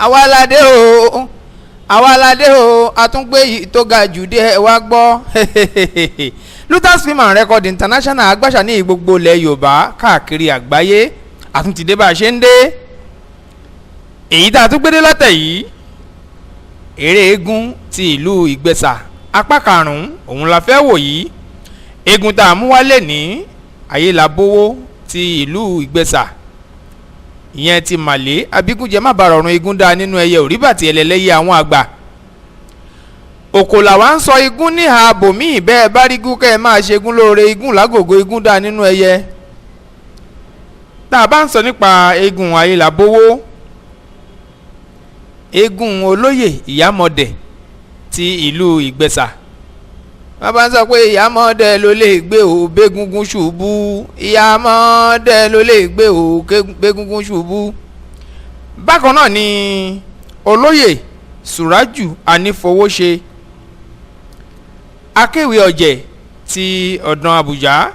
Àwa la dé o, àwa la dé o, àtúngbé yìí tó ga jù dé, ẹ wá gbọ́. Lutas Film and Record International agbáṣà ní gbogbo ilẹ̀ Yorùbá káàkiri àgbáyé, àtúntìdé bá a ṣe ń dé. Èyí tá a tún gbédé lọ́tẹ̀ yìí, eré eégún ti ìlú Ìgbẹ̀sà apá karùn-ún òun la fẹ́ wò yìí. Eégún tá a mú wálé ní Ayélabówó ti ìlú Ìgbẹ̀sà, ìyẹn ti Màlé Abígúnjẹ má bàa rọrùn eégún dá nínú ẹyẹ òríbàtì ẹlẹ́lẹ́yẹ àwọn àgbà. Òkò làwa ń sọ igún níhà bòmíì, bẹ́ẹ̀ bá rí gún kẹ́ ẹ máa ṣe gún lóore, igún lágògó igún dá nínú ẹyẹ. Tá a bá ń sọ nípa eégún Ayélabówó, eégún olóyè Ìyámọ̀dẹ̀ ti ìlú Ìgbẹ̀sà, wọ́n bá ń sọ pé Ìyámọ̀dẹ̀ ló lè gbé o bégúngún ṣubú, Ìyámọ̀dẹ̀ ló lè gbé o bégúngún ṣubú. Bákan náà ni olóyè Sùrájù Anífowóṣe akéwì ọ̀jẹ̀ ti ọ̀dàn Àbújá.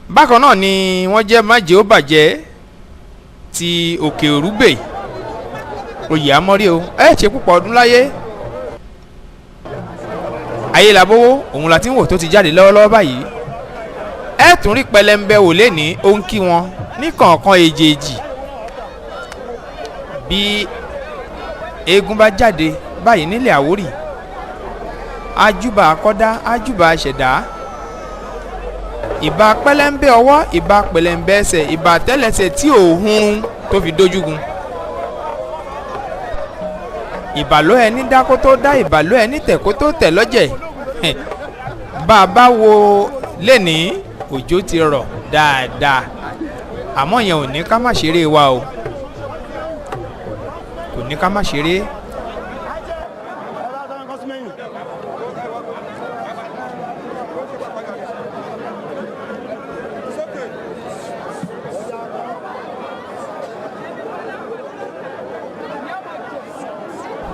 Bákan náà ni wọ́n jẹ́ májè ó bàjẹ́ ti Òkè Òrùbè. Oyè amọ́rí o, ẹ ṣe púpọ̀ ọdún láyé. Ayélabówó òun la ti ń wò tó ti jáde lọ́wọ́lọ́wọ́ báyìí. Ẹ tún rí pẹlẹmbẹ wò lẹ́ni, ó ń kí wọn ní kọ̀ọ̀kan èjèèjì. Bí eégún bá jáde báyìí nílẹ̀ Àwórì, ajúbà akọ́dá, ajúbà aṣẹ̀dá, ìbà pẹlẹmbẹ ọwọ́, ìbà pẹlẹmbẹ ẹsẹ̀, ìbà tẹ́lẹsẹ̀ tí ò hun tó fi dójúgun. Ìbàlọ́ ẹni dá kó tó dá, ìbàlọ́ ẹni tẹ̀ kó tó tẹ̀ lọ́jẹ̀. Bá a bá wo lẹ́ni, òjò ti rọ̀ dáadáa, àmọ́ yẹn ò ní ká má ṣeré wa o, kò ní ká má ṣeré.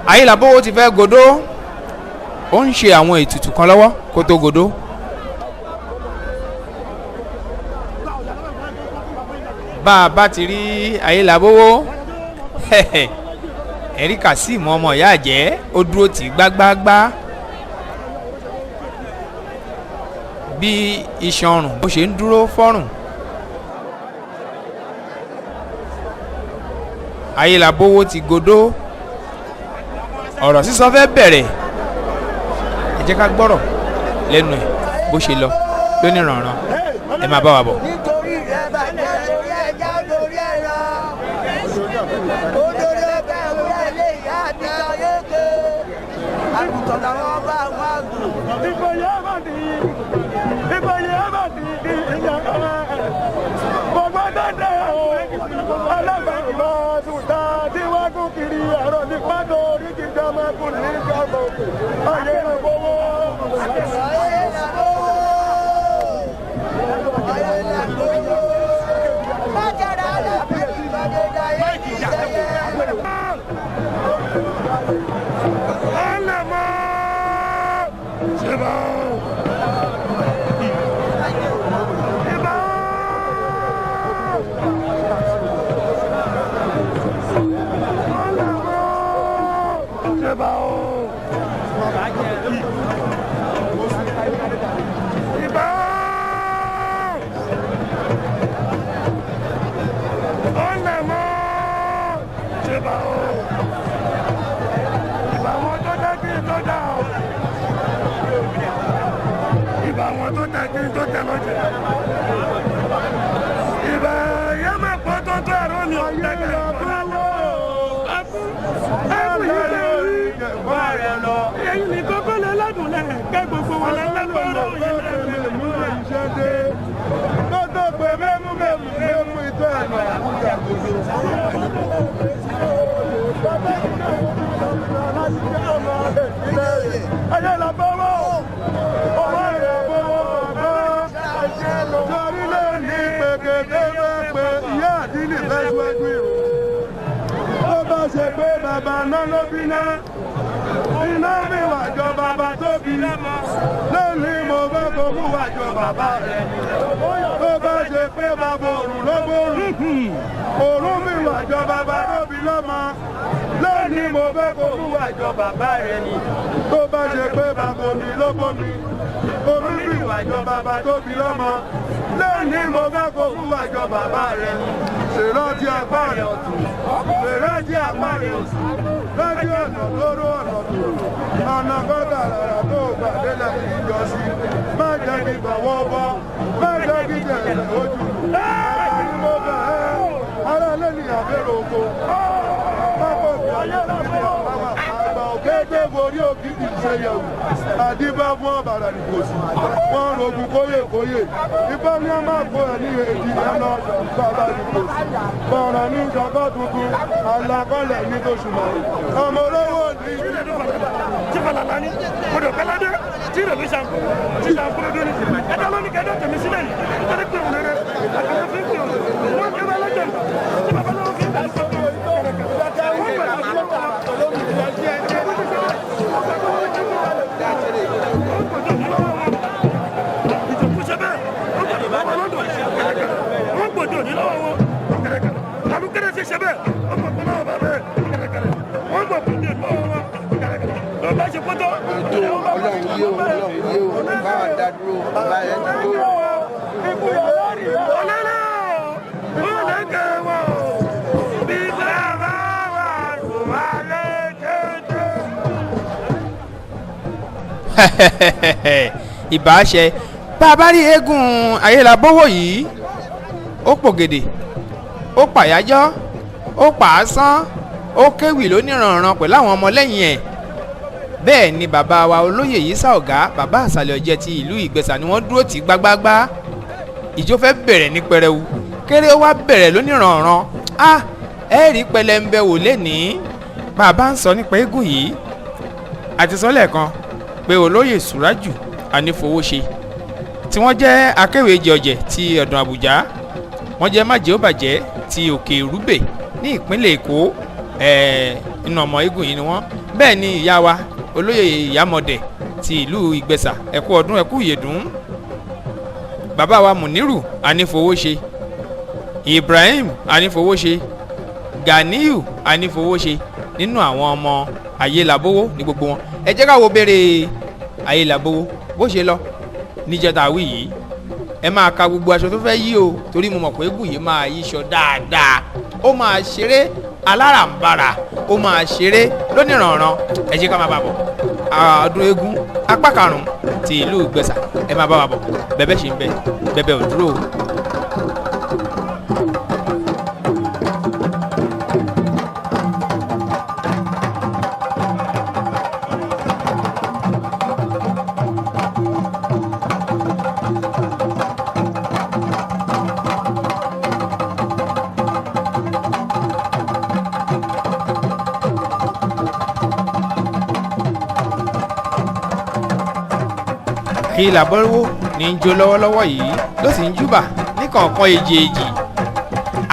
Ayélabówó ti fẹ́ godó, ó ń ṣe àwọn ètùtù kan lọ́wọ́ kó tó godó. Bá a bá ti rí Ayélabówó, ẹ̀rí Kazeem ọmọ ìyá àjẹ́ ó dúró tì í gbágbáágbá bí iṣan ọrùn bó ṣe ń dúró fọ́rùn. Ayélabówó ti godó, ọ̀rọ̀ sísọ fẹ́ bẹ̀rẹ̀, ẹ jẹ́ ká gbọ́rọ̀ lẹ́nu ẹ̀ bó ṣe lọ lónìrànràn, ẹ máa bá wa bọ̀. Nítorí rẹ bàjẹ́ lórí ẹja lórí ẹran, ó lórí ọbẹ̀ òwúrọ̀ ilé ìyá àbíkan yéke, àgùntàn làwọn bá àwọn àgùn. Ìkòyí ẹ̀bà ní ìkòyí ẹ̀bà ní ìyá gbogbo dẹ́dẹ́ o, alágbàgbọ́ sùtà tí wọ́n kú kiri ẹ̀rọ ní pàtó orí ti dá máa kú ní ìjọba òkè ayé ìfowó. Ayé làbówó, ayé làbówó, májàrá àlàfẹ́ ìbàdàn ayé ti sẹ́yẹ. Ẹlẹ́mọ̀ ṣẹ̀bà ìbà ẹlẹ́mọ̀ ṣẹ̀bà ìbà ẹlẹ́mọ̀ ṣẹ̀bà ìbà wọn tó dá kí n tó dá o, ìbà wọn tó tẹ kí n tó tẹ lọ́jẹ̀, ìbà yẹn máa pọ́ tó tó ẹ̀rọ mi ò tẹ̀lé ẹkú ẹkú yìí lè rí èyí ní kókó lè ládùn lẹ kẹ gbogbo wọn lẹ lẹgbọrọ yìí lẹ. Lọ́dọ̀ pé mẹ́mú mẹ́mú mẹ́mú ìtọ́ ẹ̀nà àkújà gbogbo. Ayé la bọ́wọ́ Ọwọ́ rẹ̀ bọ́wọ́ bàbá. Torí ló ní pèkété bá pé ìyá àdínì fẹ́ síwájú ìrù. Ó bá ṣe pé bàbá náà ló bí ná. Iná mi wà jọ bàbá tó bí. Lónìí mo bá kó mú wájọ bàbá rẹ̀. Tó bá ṣe pé bàbá òrùn ló bórùn, òrùn mi wájọ bàbá tóbi lọ́mọ. Lónìí mo fẹ́ kó mú wájọ bàbá rẹ̀ ni. Tó bá ṣe pé bàbá omi ló bómi, omi mi wájọ bàbá tóbi lọ́mọ. Lónìí mo fẹ́ kó mú wájọ bàbá rẹ̀ ni. Ṣèrántí apá rẹ̀ ọ̀tún, ṣèrántí apá rẹ̀ òsì, lójú ọ̀nà lóró ọ̀nà tòrò, ọ̀nà kọ́tà rárá tó gbà délẹ̀ ìjọsí. Má jẹ́ kí bọ̀wọ́ bọ́, má jẹ́ kí jẹ̀lẹ̀ ojú. Ẹ̀ka ni mo bẹ̀ ẹ́, ará lẹ́nu àbẹ̀rẹ̀ oko. Pápá òkè ayé lọ́wọ́ àgbà òkè gbé borí òkìtì ṣẹyẹ̀wò. Àdìbá fún ọ̀bàrà nìkòsí. Wọ́n rogun kóyè kóyè. Ifá ní a máa kó ẹ̀ ní èjì ẹ̀ lọ bàbá nìkòsí. Bọ̀rọ̀ ní ìjọba tuntun, àlàkọ́lẹ̀ ní tóṣùmọ̀. Ọmọ olówó ní. Tí falala ni, odò bẹ́lẹ́dẹ́, tí rẹ̀ mi ṣàǹkó, tí ṣàǹkó lódó ni, ẹ̀dá lónìí kẹ́dọ̀ tẹ̀mí sílẹ̀ ni, nítorí pé òun rẹ̀ àtàwọn fi ń pè òun, wọ́n kẹ́ bá lọ́jọ́ ìgbà, tí babaláwo fi ń bá sọ wọ́n gbà Ọlọ́run yé o, Ọlọ́run yé o, bá wa dá dúró, bá yẹn ti tó. Ìbáṣẹ bá a bá rí eégún ayélabówó yìí, ó pògèdè, ó pàyájọ́, ó pàásán, ó kéwì lóníranran pẹ̀lú àwọn ọmọlẹ́yìn ẹ̀. Bẹ́ẹ̀ ni bàbá wa olóyè Yísà Ọ̀gá, bàbá àsàlẹ̀ ọ̀jẹ̀ ti ìlú Ìgbẹ̀sà ni wọ́n dúró tì gbágbágbá. Ìjó fẹ́ bẹ̀rẹ̀ ní pẹrẹwu, kéré ó wá bẹ̀rẹ̀ lóníranran. A ẹ rí pẹlẹmbẹ wò lénìí. Bàbá ń sọ nípa eégún yìí, àti sọ lẹ́ẹ̀kan pé olóyè Sùrájù Anífowóṣe tí wọ́n jẹ́ akéwèjì ọ̀jẹ̀ ti ọ̀dàn Àbújá, wọ́n jẹ́ májèóbàjẹ́ ti Òkè Ìrúbè ní ìpínlẹ̀ Èkó, nínú ọmọ eégún yìí ni wọ́n. Bẹ́ẹ̀ ni ìyá wa olóyè Ìyámọ̀dẹ̀ ti ìlú Ìgbẹ̀sà, ẹ̀kú ọdún, ẹ̀kú ìyèdún. Bàbá wa Mùnírù Anífowóṣe, Ibrahim Anífowóṣe, Ganiyu Anífowóṣe, nínú àwọn ọmọ Ayélabówó ní gbogbo wọn. Ẹ jẹ́ ká wo béèrè Ayélabówó bó ṣe lọ níjẹta wí yìí. Ẹ máa ka gbogbo aṣọ tó fẹ́ yí o, torí mo mọ̀ pé eégún yìí máa yíṣọ dáadáa, ó máa ṣeré alárànbarà, ó máa ṣeré lóníranran. Ẹ jẹ́ ká máa bá bọ̀. Ọdún eégún apá karùn-ún ti ìlú Ìgbẹ̀sà, ẹ máa bá wa bọ̀. Bẹ́bẹ́ ṣì ń bẹ, bẹ́bẹ́ ò dúró o. Ayélabówó ní í jó lọ́wọ́lọ́wọ́ yìí, ló sì ń júbà ní kọ̀ọ̀kan èjèèjì.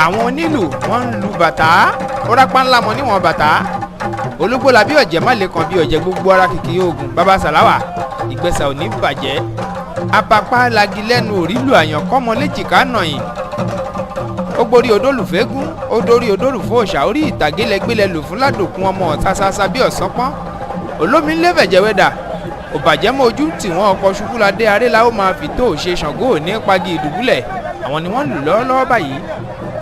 Àwọn onílù wọ́n ń lu bàtà, ó rápá ńlá mọ níwọ̀n bàtà. Olúgbòlà bí ọ̀jẹ̀ má lè kàn bí ọ̀jẹ̀, gbogbo ara kìkì oògùn bàbá sàláwà. Ìgbẹ̀sà ò ní bàjẹ́. Apapá lagi lẹ́nu òrílù àyàn kọ́mọ léjìká nàyìn. Ó gborí odólùfẹ́gún, ó dórí odólùfọ́ òòṣà, orí ìtàgé lẹgbẹ́lẹ lò fún ládòkun ọmọ ọ̀tá sásá bí ọ̀sán pọ́n. Olómi ńlẹ́fẹ̀jẹ̀wẹ́dà òbàjẹ́ mọ́ ojú tí wọ́n ọkọ̀ ṣubúladé arélà ó máa fi tó ṣe Ṣàngó ní pagi ìdùbúlẹ̀. Àwọn ni wọ́n ń lù lọ́wọ́lọ́wọ́ báyìí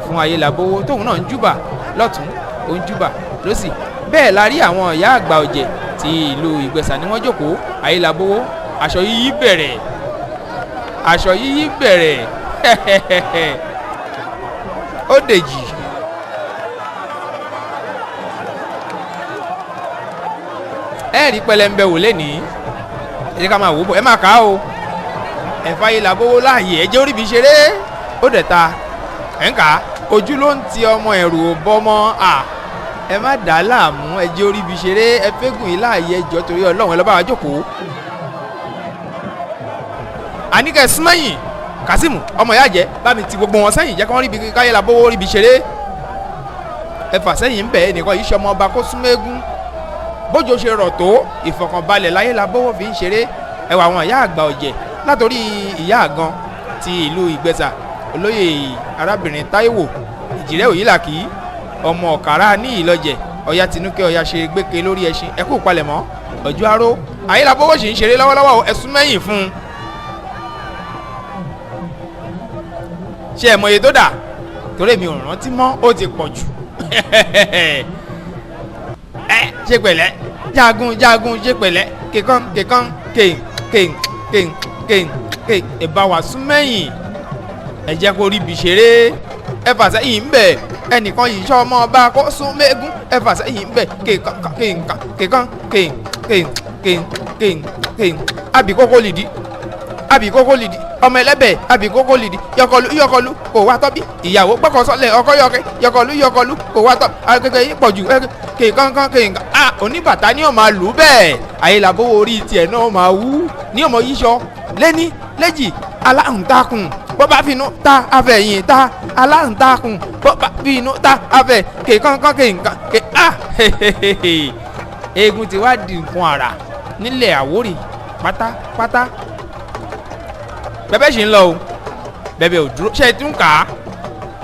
fún Ayélabówó tóun náà ń júbà lọ́tún, ó ń júbà lọ́sì. Bẹ́ẹ̀ la rí àwọn ìyá àgbà ọ̀jẹ̀ ti ìlú Ìgbẹ̀sà ni wọ́n jókòó. Ayélabówó aṣọ yíyí bẹ̀rẹ̀, aṣọ yíyí bẹ̀rẹ̀, ó dèjì. Ẹ rí pẹlẹmbẹ wò lénìí, ẹ jẹ́ ká máa wò ó bọ̀, ẹ máa kà á o. Ẹ̀fà Ayélabówó láàyè, ẹ jẹ́ orí mi ṣeré. Ó dẹ̀ ta ẹ̀ ń kà á, ojú ló ń ti ọmọ ẹ̀rù ò bọ́mọ à. Ẹ má dà á láàmú, ẹ jẹ́ orí mi ṣeré. Ẹ fẹ́gùn yìí láàyè, ẹ jọ̀ọ́ torí Ọlọ́run, ẹ lọ́ bá wa jókòó. Àníkẹ́ súnmọ́yìn Kazeem ọmọ ìyá jẹ́ bá mi ti gbogbo wọn sẹ́yìn, jẹ́ kí wọ́n rí ibi káyélabówó rí ibi ṣeré. Ẹ fà sẹ́yìn ń bẹ̀, ẹnìkan yìí ṣọmọ ọba kó súnmọ́ eégún. Bójò ṣe rọ̀ tó, ìfọ̀kànbalẹ̀ láyélabówó fi ń ṣeré. Ẹwà àwọn ìyá àgbà ọ̀jẹ̀ Látòrí ìyá àgan ti ìlú Ìgbẹ́sà, olóyè arábìnrin Táíwò Ìjìrẹ́ Òyìnlàkì, ọmọ ọ̀kàrà ní Ìlọjẹ̀, Ọya Tinúkẹ́, Ọya ṣe gbéke lórí ẹṣin. Ẹ kú palẹ̀mọ́ ọjọ́ aró. Ayélabówó sì ń ṣeré lọ́wọ́lọ́wọ́, ẹ̀sùn mẹ́yìn fún un. Ṣé ẹ mọye tó dà? Torí èmi ò rántí mọ́, ó ti pọ̀ jù. Ẹ ṣe pẹ̀lẹ́, jagun jagun, ṣe pẹ̀lẹ́, kíkan kíkan, kéń kéń kéń kéń kéń. Ẹ bá wa sún mẹ́yìn, ẹ jẹ́ kó rí ibi ṣeré. Ẹ fà sẹ́yìn ń bẹ̀, ẹnìkan yìí sọ ọmọ ọba kó sún mẹ́gún. Ẹ fà sẹ́yìn ń bẹ̀, kékan kéń kékan kéń kéń kéń kéń kéń. Àbíkókó lìdí, àbíkókó lìdí, ọmọ ẹlẹ́bẹ̀, àbíkókó lìdí. Yọkọlú yọkọlú kò wá tọ́bí, ìyàwó gbọ́kọ̀sọ́lẹ̀ ọkọ yọkẹ. Yọkọlú yọkọlú kò wá tọ́ akẹ́kẹ́ yìí pọ̀ jù. Kékankan kékan a oníbàtà ni ó máa lù bẹ́ẹ̀. Ayélabówó orí tiẹ̀ náà máa wú ní ọmọ yíṣọ lẹ́ní lẹ́jì. Aláǹtakùn bó bá finú ta afẹ̀yìn ta, aláǹtakùn bó bá finú ta afẹ̀ kékankan kékan ké a. Eegun ti wá di nǹkan àrà nílẹ̀ Àwórì pátápátá. Bẹ́bẹ́ sì ń lọ o, bẹ́bẹ́ ò dúró. Ṣe é tún kà á?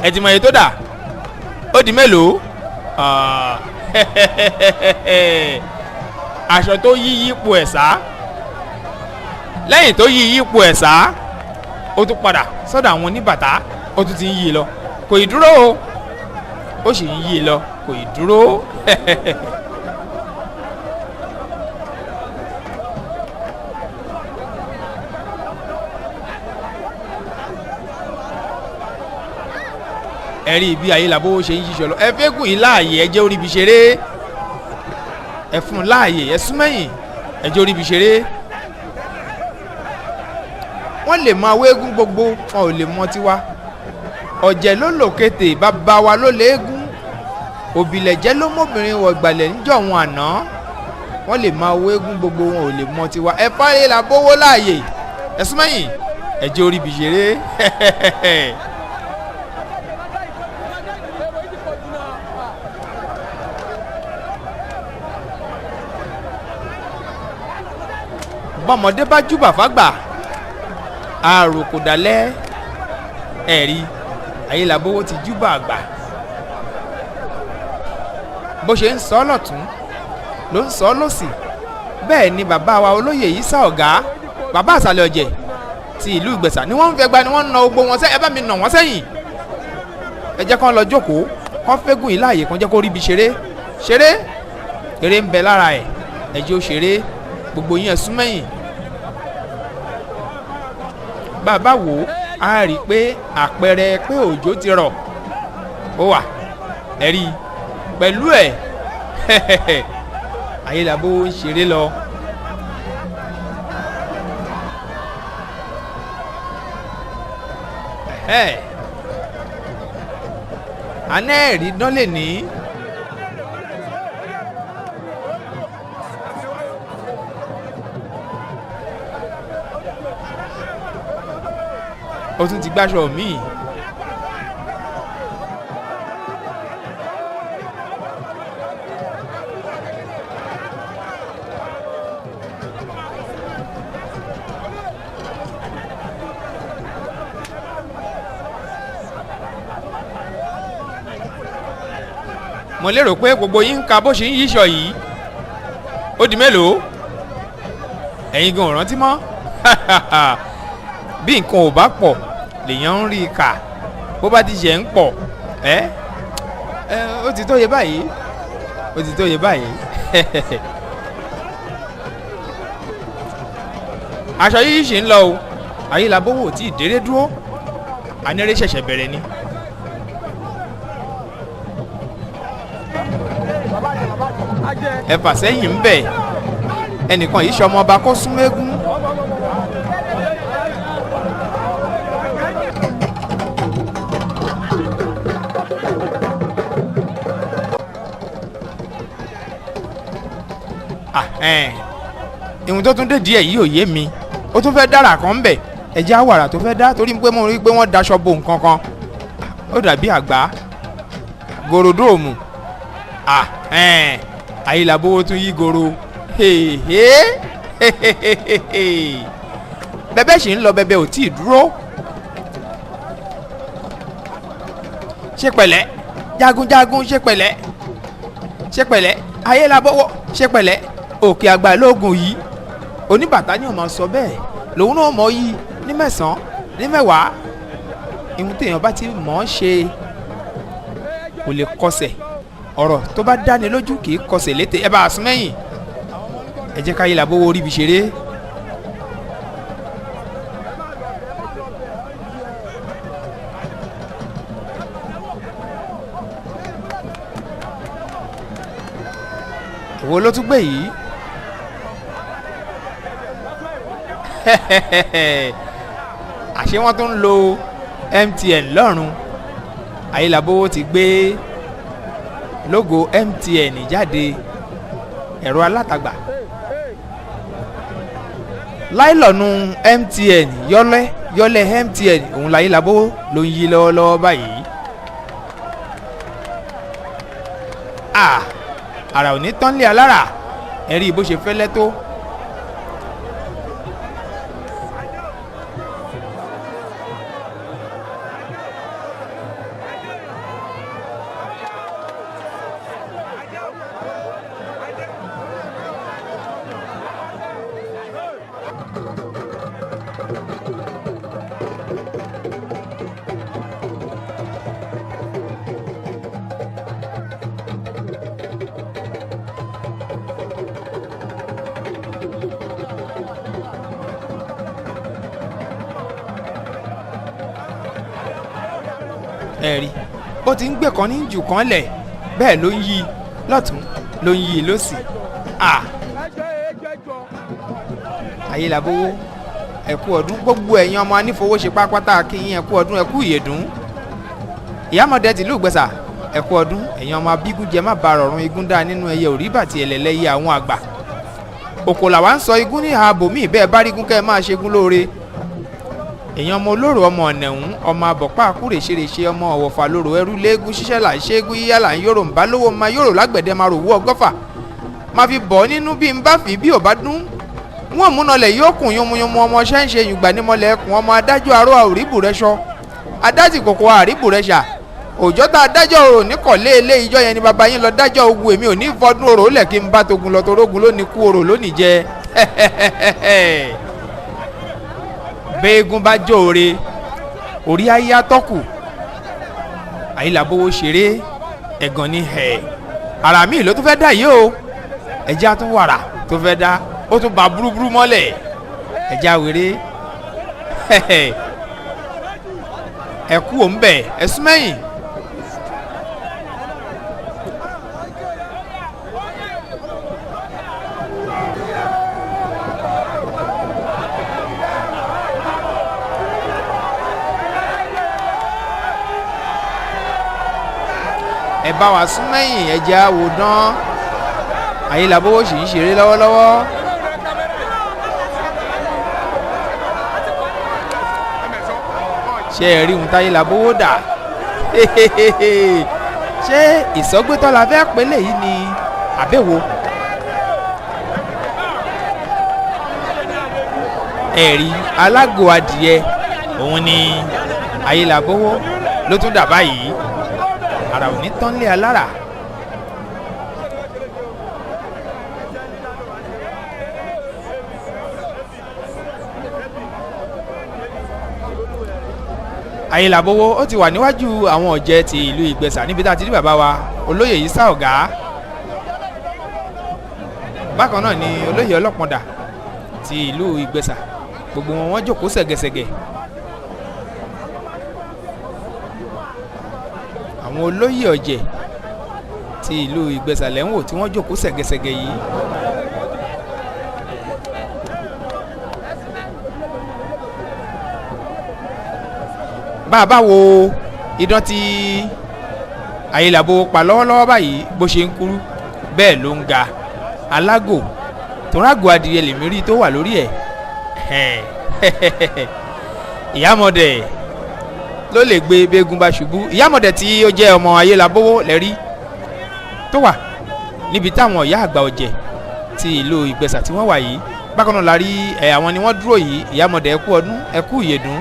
Ẹ ti mọ iye tó dà? Ó di mélòó? Aṣọ tó yí yípo ẹ̀ sá, lẹ́yìn tó yí yípo ẹ̀ sá, ó tún padà sọ́dọ̀ àwọn oníbàtà, ó tún ti ń yí lọ, kò ì dúró o, ó sì ń yí lọ, kò ì dúró. Ẹ rí ibi Ayélabówó ṣe ń ṣiṣẹ́ lọ. Ẹ fẹ́ gùn yín láàyè, ẹ jẹ́ orí ibi ṣeré. Ẹ fún un láàyè, ẹ súnmẹ́yìn, ẹ jẹ́ orí ibi ṣeré. Wọ́n lè máa wéégún gbogbo, wọn ò lè mọ tiwa. Ọ̀jẹ̀ ló lò kété, bàbá wa ló léégún. Òbílẹ̀jẹ́ ló mọ́bìnrin wọ̀ gbàlẹ̀ níjọ́ wọn àná. Wọ́n lè máa wéégún gbogbo, wọn ò lè mọ tiwa. Ẹ fún Ayélabówó láàyè, ẹ súnmẹ́yìn, ẹ jẹ́ orí ibi ṣeré. Bọ́mọdé bá júbà fágbà, àròkò dalẹ̀. Ẹ̀rí Ayélabówó ti júbà àgbà. Bó ṣe ń sọ ọ́ lọ́tún ló ń sọ ọ́ lọ́sì. Bẹ́ẹ̀ ni bàbá wa olóyè Ìsá Ọ̀gá, bàbá àsàlẹ̀ ọ̀jẹ̀ ti ìlú Ìgbẹ̀sà, ni wọ́n ń fẹ́ gba, ni wọ́n ń na ogbó wọn sẹ́. Ẹ bá mi nà wọ́n sẹ́yìn, ẹ jẹ́ kán lọ jókòó, kán fẹ́gùn yìí láàyè, kán jẹ́ kó rí ibi ṣeré ṣeré. Eré ń bẹ lára ẹ̀, ẹ jẹ́ ó ṣeré. Gbogbo yín ẹ sún mẹ́yìn. Bàbá wo a rí i pé àpẹẹrẹ pé òjò ti rọ̀ ó wà. Ẹ rí i pẹ̀lú ẹ̀, Ayélabówó ń ṣeré lọ. Àná ẹ̀rí dán lè ní. Ó tún ti gbáṣọ míì. Mo lérò pé gbogbo yín ń ka bó ṣe ń yíṣọ yìí. Ó di mélòó? Ẹ̀yin gan ò rántí mọ́. Bí nǹkan ò bá pọ̀ lèèyàn ń rí i kà, bó bá ti ṣe ń pọ̀ ẹ́ ẹ́ ó ti tó yẹ báyìí, ó ti tó yẹ báyìí. Aṣọ yíyí ṣì ń lọ o. Ayélabówó ò tí ì déré dúró, anéré ṣẹ̀ṣẹ̀ bẹ̀rẹ̀ ni. Ẹ fà sẹ́yìn ń bẹ̀, ẹnìkan yìí ṣọmọ ọba kó sún mẹ́gún. Ìhun tó tún dé díẹ̀ yìí ò yé mi, ó tún fẹ́ dára kan bẹ̀. Ẹ̀jẹ̀ àwàrà tó fẹ́ dá, torí pé mo rí i pé wọ́n daṣọ bo nǹkan kan, ó dàbí àgbá gòròdóòmù. Ayélabówó tún yí goro. Bẹ́bẹ́ sì ń lọ, bẹ́bẹ́ ò tí ì dúró. Ṣe pẹ̀lẹ́ jagunjagun, ṣe pẹ̀lẹ́, ṣe pẹ̀lẹ́ ayé la bọ́wọ́, ṣe pẹ̀lẹ́ òkè àgbà lóògùn yìí. Oníbàtà ni ó máa sọ bẹ́ẹ̀, lòun náà mọ̀ yìí ní mẹ́sàn-án ní mẹ́wàá. Ìhun téèyàn bá ti mọ̀ ọ́n ṣe kò lè kọsẹ̀. Ọ̀rọ̀ tó bá dáni lójú kì í kọsẹ̀ létè. Ẹ bá a sún mẹ́yìn, ẹ jẹ́ káyé làbówó orí ibi ṣeré. Èwo ló tún gbé yìí? Àṣé wọ́n tún ń lo MTN lọ́rùn. Ayélabówó ti gbé lógo MTN jáde, ẹ̀rọ alátagbà láìlọ́nu MTN, yọ́lẹ́ yọ́lẹ́ MTN òun láyélabówó ló ń yí lọ́wọ́lọ́wọ́ báyìí. Àrà ò ní tán lé alára, ẹ̀rí bó ṣe fẹ́lẹ́ tó. Ẹ̀rí bó ti ń gbé kan ní jù kan lẹ̀, bẹ́ẹ̀ ló ń yí lọ́tún, ló ń yí lọ́sì. Ayélabówó, ẹ̀kú ọdún gbogbo ẹ̀yin ọmọ anífowóṣe pápátá, kí yín ẹ̀kú ọdún, ẹ̀kú ìyèdún. Ìyámọ̀dé tìlú Ìgbẹ́sà, ẹ̀kú ọdún. Ẹ̀yin ọmọ abígúnjẹ má ba rọ̀rùn igún dá nínú ẹyẹ òríbàtì ẹ̀lẹ́lẹ́yẹ àwọn àgbà. Òkò làwa ń sọ igún ní ààbò míì, bẹ́ẹ̀ bá rígún kẹ́ ẹ máa ṣegún lóore. Èèyàn ọmọ olóró, ọmọ ọ̀nẹ̀hún, ọmọ abọ̀pá àkúrèṣeréṣe, ọmọ ọ̀wọ̀fà lóró ẹrú léegun ṣiṣẹ́ là ń ṣeégún yíyá là ń yòrò ń bá lówó ma yòrò lágbẹ̀dẹ ma rò wú ọgọ́fà ma fi bọ̀ nínú bí n bá fi bí ò bá dún wọn múnalẹ̀ yóò kùn yomuyomu. Ọmọ ṣẹ́ ń ṣe yùngbà nímọ̀lẹ̀ ẹkùn, ọmọ adájọ́ aró àríbù rẹ sọ adájì kòkó àríbù rẹ ṣà òjò tá adájọ́ orò níkọ̀lé ilé ìjọ yẹn ni bàbá yín lọ dájọ́ ogun. Èmi ò ní fọdún orò lẹ̀ kí n bá togun lọ, torógun lónìí kú orò lónìí jẹ. Bẹ́ẹ̀gùn bá jóore orí ayé atọ́kù. Àyílàbówó ṣeré ẹ̀gàn ni ẹ̀ ara mi ló tún fẹ́ dá yìí o. Ẹ̀jẹ̀ á tún wàrà tó fẹ́ dá, ó tún ba burúburú mọ́lẹ̀. Ẹ̀jẹ̀ àwèrè ẹ̀kú òun bẹ̀ ẹ̀sùn mẹ́yìn. Ẹ bá wa sún mẹ́yìn, ẹ̀jẹ̀ àwòdán. Ayélabówó sì ń ṣeré lọ́wọ́lọ́wọ́. Ṣé ẹ rí ohun táyélabówó dà? Ṣé ìsọgbétọ́ la fẹ́ pélé yìí ni àbẹ̀wò? Ẹ̀rí alágò adìyẹ òun ni ayélabówó ló tún dà báyìí. Ara ò ní tán lé alára. Ayélabówó ó ti wà níwájú àwọn ọ̀jẹ̀ ti ìlú Ìgbẹ̀sà níbi tá a ti rí bàbá wa olóyè Ìsá Ọ̀gá. Bákan náà ni olóyè Ọlọ́pọ̀ndà ti ìlú Ìgbẹ̀sà, gbogbo wọn wọ́n jókòó ṣẹ̀gẹ̀ṣẹ̀gẹ̀. Àwọn olóyè ọ̀jẹ̀ ti ìlú Ìgbẹ̀sà lẹ́wọ̀n tí wọ́n jókòó ṣẹ̀gẹ̀ṣẹ̀gẹ̀ yìí. Bá a bá wo idán tí Ayélabówó pa lọ́wọ́lọ́wọ́ báyìí, bó ṣe ń kúrú bẹ́ẹ̀ ló ń ga alágò tòrágò adìyẹ lèmi rí tó wà lórí ẹ̀. Ìyámọ̀dẹ̀ ló lè gbé bẹ́ẹ̀gùn bá ṣubú. Ìyámọ̀dẹ̀ tí ó jẹ́ ọmọ Ayélabówó lẹ́rí tó wà níbi táwọn ìyá àgbà ọ̀jẹ̀ ti ìlú Ìgbẹ̀sà tí wọ́n wà yìí. Bákan náà la rí ẹ àwọn ni wọ́n dúró yìí, ìyámọ̀dé ẹkú ọdún ẹkú ìyèdún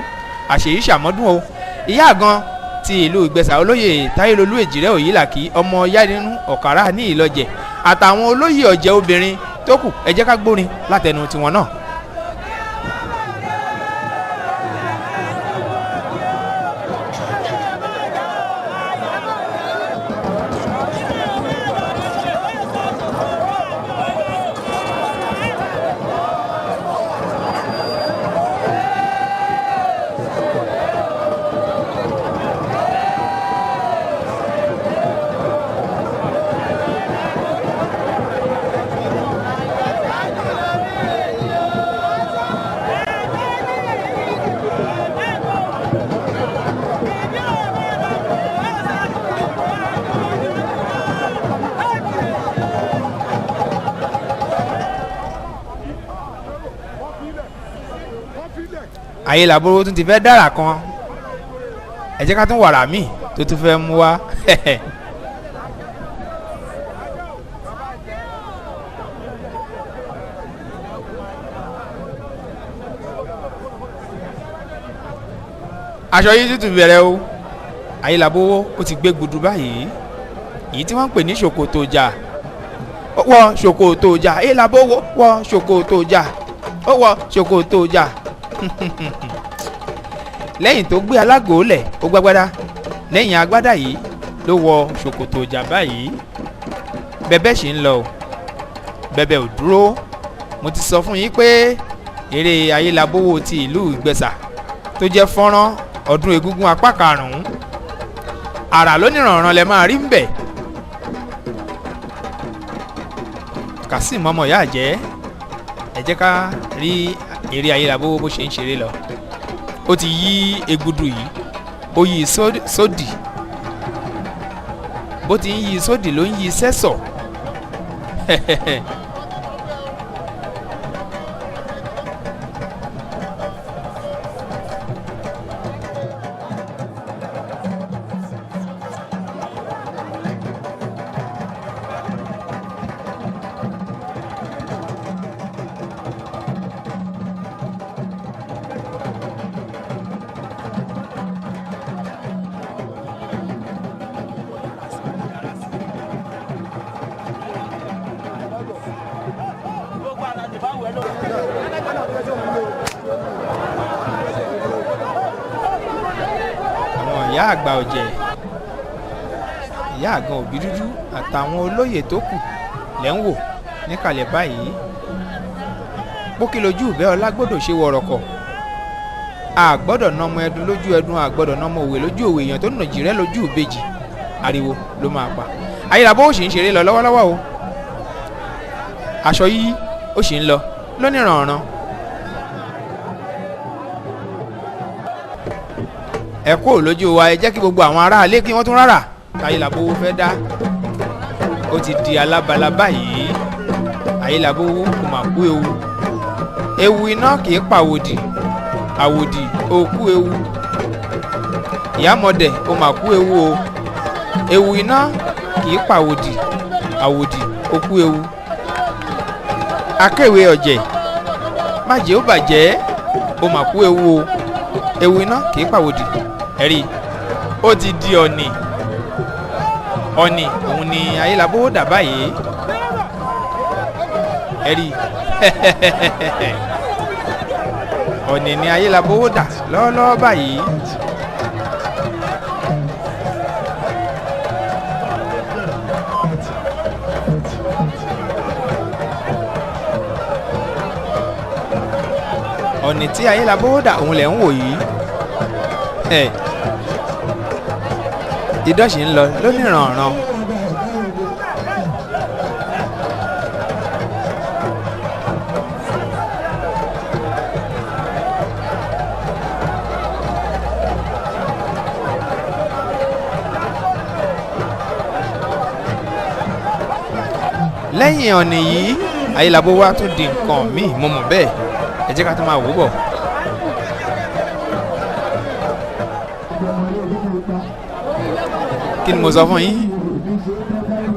àṣèyí ṣàmọ́dún o. Ìyá àgan ti ìlú Ìgbẹ̀sà olóyè Táyélolú Èjìrẹ́ Òyìnlàkí ọmọ Yádínú Ọ̀kàrà ní Ìlọjẹ̀ àtàwọn olóyè ọ̀jẹ̀ obìnrin tó kù, ẹ jẹ́ ká gbórin látẹnu tiwọn náà. Ayélabówó tún ti fẹ́ dára kan, ẹ jẹ́ ká tún wàrà míì tó tún fẹ́ mú wá. Aṣọ yìí tuntun bẹ̀rẹ̀ o. Ayélabówó ó ti gbé gudu báyìí, èyí tí wọ́n ń pè ní ṣòkòtò jà. Ó wọ ṣòkòtò jà, Ayélabówó wọ ṣòkòtò jà, ó wọ ṣòkòtò jà. Lẹ́yìn tó gbé alágòó lẹ̀ ó gbágbádá, lẹ́yìn agbádá yìí ló wọ ṣòkòtò ìjà báyìí. Bẹ́bẹ́ sì ń lọ o, bẹ́bẹ́ ò dúró. Mo ti sọ fún yín pé eré Ayélabówó ti ìlú Ìgbẹ̀sà tó jẹ́ fọ́nrán ọdún egúngún apá karùn-ún àrà lónìrànràn lẹ máa rí ń bẹ̀. Kazeem ọmọ ìyá àjẹ́, ẹ jẹ́ ká rí eré Ayélabówó bó ṣe ń ṣeré lọ. Ó ti yí egudu yìí, ó yí sódì, bó ti ń yí sódì ló ń yí sẹ́sọ̀. Àwọn ìyá àgbà ọ̀jẹ̀, ìyá àgan òbí dúdú àtàwọn olóyè tó kù lẹ́ ń wò níkàlẹ̀ báyìí. Pókí lójú ìbẹ́ ọlágbọ́dọ̀ ṣe wọ̀rọ̀kọ̀, a gbọ́dọ̀ nà ọmọ ẹdun lójú ẹdun, a gbọ́dọ̀ nà ọmọ òwe lójú òwe, èèyàn tó nà jìrẹ́ lójú ìbejì ariwo ló máa pa. Ayélabówó sì ń ṣeré lọ lọ́wọ́lọ́wọ́ o, aṣọ yíyí ó sì ń lọ lónìrànràn. Ẹ kúrò lójú wa, ẹ jẹ́ kí gbogbo àwọn aráalé kí wọ́n tún rárá Ayélabówó fẹ́ dá. Ó ti di alábala báyìí. Ayélabówó kò mà kú ewu, ewu iná kì í pàwòdì, àwòdì ó kú ewu. Ìyámọ̀dẹ̀ ó mà kú ewu o, ewu iná kì í pàwòdì, àwòdì ó kú ewu. Akéwé ọ̀jẹ̀ má jẹ́ ó bàjẹ́, ó mà kú ewu o, ewu iná kì í pàwòdì. Ẹ̀rí ó ti di ọ̀nì, ọ̀nì òun ni Ayélabówó dà báyìí. Ẹ̀rí ọ̀nì ni Ayélabówó dà lọ́wọ́lọ́wọ́ báyìí. Ọ̀nì tí Ayélabówó dà òun lẹ̀ ń wò yìí. Idán sì ń lọ lónìrànràn. Lẹ́yìn ọ̀nì yìí Ayélabówó wá tún di nǹkan míì, mo mọ̀ bẹ́ẹ̀. Ẹ jẹ́ ká tún máa wò ó bọ̀. Kí ni mo sọ fún yín?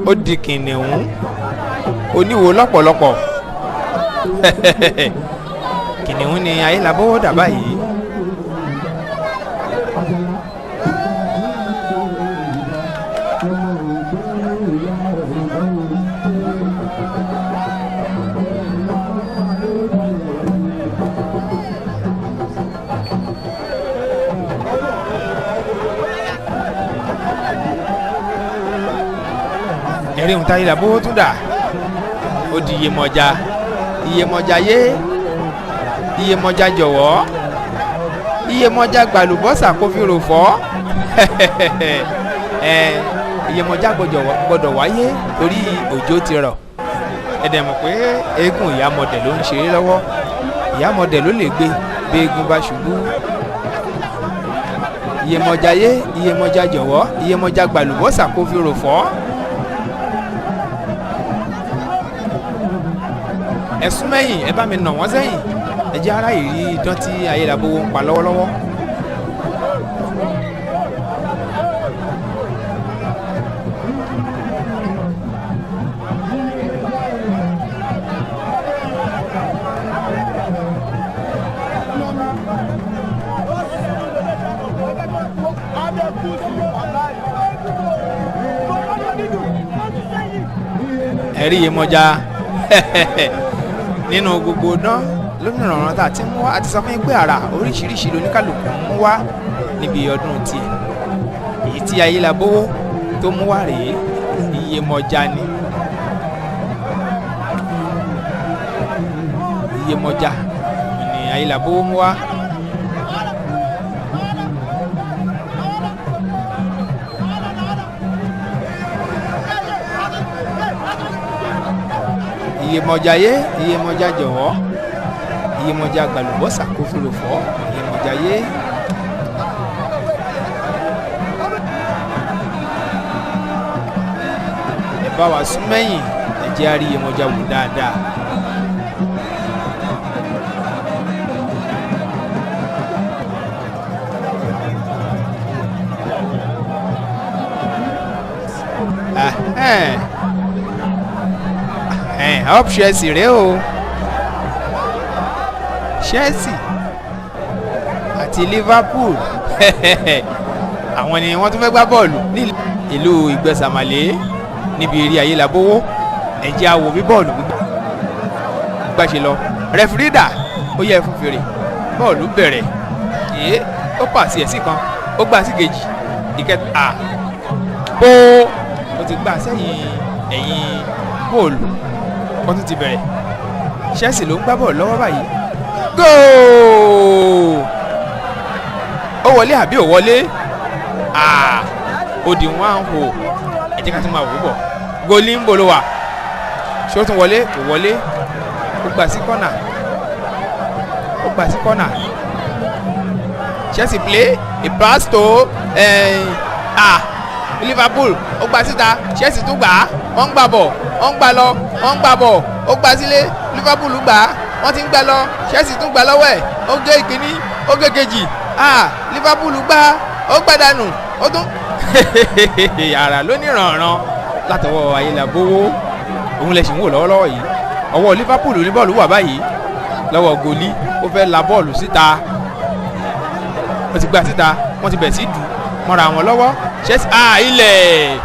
Ó di kìnìún oníwo lọ́pọ̀lọpọ̀. Kìnìún ni Ayélabówó dà báyìí. Ẹ̀rí ohun tí Ayélabówó tún dà, ó di Iyemọja. Iyemọja yé, Iyemọja jọ̀wọ́, Iyemọja gbàlúbọ́sà kó fi rò fọ́. Iyemọja gbọ́dọ̀ wáyé torí òjò ti rọ̀. Ẹ dẹ̀ mọ̀ pé eégún ìyámọdẹ̀ ló ń ṣeré lọ́wọ́, ìyámọdẹ̀ ló lè gbé bí eégún bá ṣubú. Iyemọja yé, Iyemọja jọ̀wọ́, Iyemọja gbàlúbọ́sà kó fi rò fọ́. Ẹ sún mẹ́yìn, ẹ bá mi nà wọ́n sẹ́yìn, ẹ jẹ́ ara ìrí idán tí Ayélabówó ń pa lọ́wọ́lọ́wọ́. Ẹ̀rí Iyemọja nínú gbogbo dán lónìrànràn tá a ti mú wá, a ti sọ fún yín pé àrà oríṣiríṣi lóníkàlùkù ń mú wá níbi ọdún tiẹ̀. Èyí tí Ayélabówó tó mú wá rèé, Iyemọja ni. Iyemọja ni Ayélabówó mú wá. Iyemọja yé, Iyemọja jọ̀wọ́, Iyemọja gbàlúbọ́sà kó fi rò fọ́, Iyemọja yé. Ẹ bá wa sún mẹ́yìn, ẹ jẹ́ á rí Iyemọja wò dáadáa. Up Chelsea rèé o. Chelsea àti Liverpool àwọn ni wọ́n tún fẹ́ gbá bọ́ọ̀lù ní ìlú Ìgbẹ́sàmàlé níbi eré Ayélabówó. Ẹ jẹ́ á wò bí bọ́ọ̀lù gbígbá ṣe lọ. Rẹfirí dà, ó yẹ fún fèrè, bọ́ọ̀lù bẹ̀rẹ̀. Èé, ó pàṣẹ ẹ̀ sí kan, ó gbà sí kejì, ìkẹta bó ó ti gbà sẹ́yìn ẹ̀yìn bọ́ọ̀lù. Wọ́n tún ti bẹ̀rẹ̀. Chelsea ló ń gbá bọ́ọ̀lù lọ́wọ́ báyìí. Góò! Ó wọlé àbí ò wọlé? Ó di 1-0. Ẹ jẹ́ ká tún máa wò ó bọ̀. Gólí ń bolo wà. Ṣé ó tún wọlé? Kò wọlé. Ó gbà sí kọ́nà. Ó gbà sí kọ́nà. Chelsea play a pass to Liverpool. Ó gbà síta. Chelsea tún gbà á. Wọ́n ń gbà bọ̀, wọ́n ń gbà lọ, wọ́n ń gbà bọ̀. Ó gbà sílé. Liverpool gbà á, wọ́n ti ń gbà lọ. Chelsea tún gbà lọ́wọ́ ẹ̀. Ó gé ìkíní, ó gé kejì. Liverpool gbà, ó gbà dànù, ó tún. Àrà ló ní ìrànràn látọwọ́ Ayélabówó. Òun lè ṣì ń wò lọ́wọ́lọ́wọ́ yìí. Ọwọ́ Liverpool ní bọ́ọ̀lù wà báyìí lọ́wọ́ gòlí. Ó fẹ́ la bọ́ọ̀lù síta, ó ti gbà síta, wọ́n ti bẹ̀ sí dù mọ́ra wọn lọ́wọ́. Chelsea ilẹ̀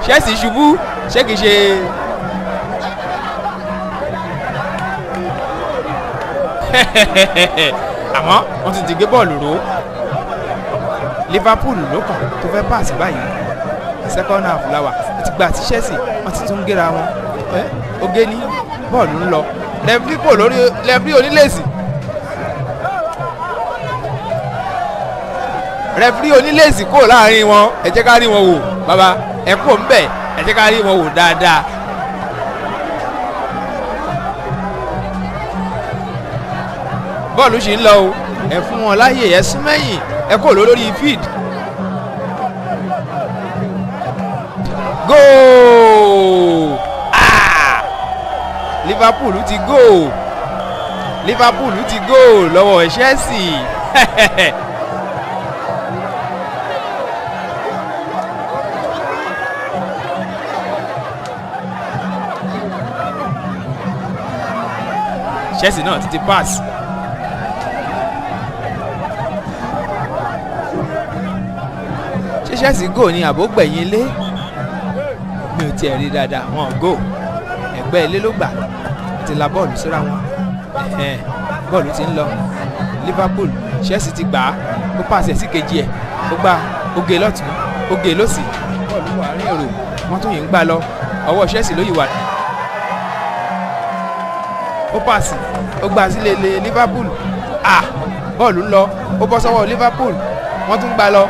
Chelsea ṣubú, ṣé kìí ṣe àmọ́ wọ́n ti gbé bọ́ọ̀lù ró. Liverpool ló kàn tó fẹ́ páàsì báyìí. Second half la wà, wọ́n ti gba àti Chelsea, wọ́n ti tún gé ra wọn. Ó gé ní bọ́ọ̀lù ń lọ. Lẹ́fírí kò lórí lẹ́fírí onílẹ̀sì. Rẹfirí onílẹ̀sì kò láàrin wọn. Ẹ jẹ́ ká rí wọn wò bàbá, ẹ kò ń bẹ̀, ẹ jẹ́ ká rí wọn wò dáadáa. Bọ́ọ̀lù ṣì ń lọ o, ẹ fún wọn láàyè, ẹ sún mẹ́yìn, ẹ kò lórí field. Goal! Liverpool ti goal, Liverpool ti goal lọ́wọ́ Chelsea. Chelsea náà ti pass. Ṣé Chelsea gò ní àbógbẹ̀yìn ilé? Mi ò tiẹ̀ rí dáadáa, wọn gò, ẹ̀gbẹ́ ilé ló gbà, ti la bọ́ọ̀lù síra wọn. Bọ́ọ̀lù ti ń lọ. Liverpool, Chelsea ti gbà á, ó pàṣẹ sí kejì ẹ̀, ó gbà, ó gé lọ́tún, ó gé lọ́sì, bọ́ọ̀lù wà rí èrò, wọ́n tún yìí ń gbà lọ, ọwọ́ Chelsea ló yìí wà, ó pàṣẹ, ó gbà sílé lé Liverpool. Ah, bọ́ọ̀lù ń lọ, ó bọ́ sọ́wọ́ Liverpool, wọ́n tún gbà lọ.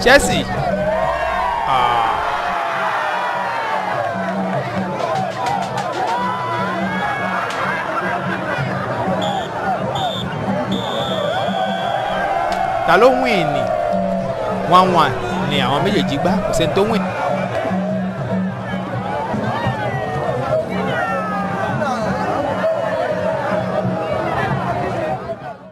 Chelsea. Ah. Ta ló win ní 1-1 ni àwọn méjèèjì gbá, kò sẹ́ni tó win.